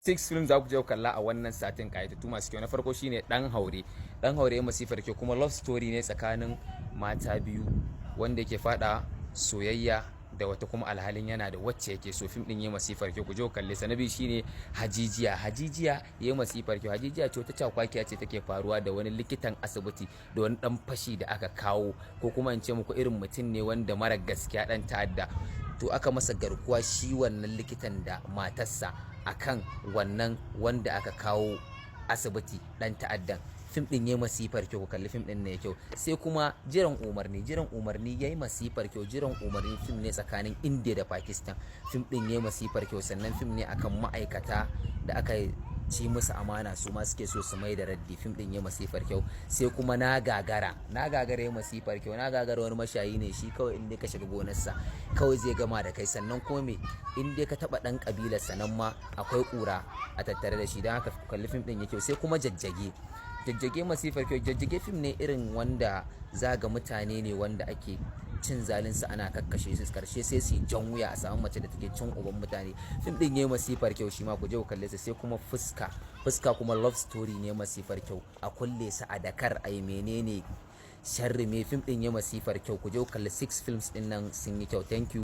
Six film za ku je ku kalla a wannan satin, kayatattu masu kyau. Na farko shine Dan Haure. Dan Haure masifar kyau, kuma love story ne tsakanin mata biyu wanda yake fada soyayya da wata, kuma alhalin yana da wacce yake so. Fim din yayi masifar kyau, ku je ku kalle sa. Na biyu shine Hajijiya. Hajijiya yayi masifar kyau. Hajijiya ce wata cakwakiya ce take faruwa da wani likitan asibiti da wani dan fashi da aka kawo, ko kuma in ce muku irin mutum ne wanda mara gaskiya, dan ta'adda. To, aka masa garkuwa shi wannan likitan da matarsa akan wannan wanda aka kawo asibiti, dan ta'addan. Fim din yayi masifar kyau, ku kalli fim din ne kyau. Sai kuma Jiran Umarni. Jiran Umarni yayi masifar kyau. Jiran Umarni fim ne tsakanin India da Pakistan. Fim din yayi masifar kyau. Sannan fim ne akan ma'aikata da aka ci musu amana, su ma suke so su mai da raddi. Fim din yayi masifar kyau. Sai kuma Na Gagara. Na Gagara yayi masifar kyau. Na Gagara wani mashayi ne shi, kawai in dai ka shiga gonarsa kawai zai gama da kai. Sannan kuma me, in dai ka taba dan kabilar, sannan ma akwai kura a tattare da shi. Don haka kalli fim din yake. Sai kuma Jajjage. Jajjage masifar kyau. Jajjage fim ne irin wanda za ga mutane ne wanda ake cin zalinsu, ana kakkashe su, karshe sai su jan wuya, a samu mace da take cin uban mutane. Fim din yayi masifar kyau shi ma, ku je ku kalle sa. Sai kuma Fuska. Fuska kuma love story ne masifar kyau, a kulle su a Dakar, ai menene sharri me. Fim din yayi masifar kyau, ku je ku kalli six films din nan, sun yi kyau. Thank you.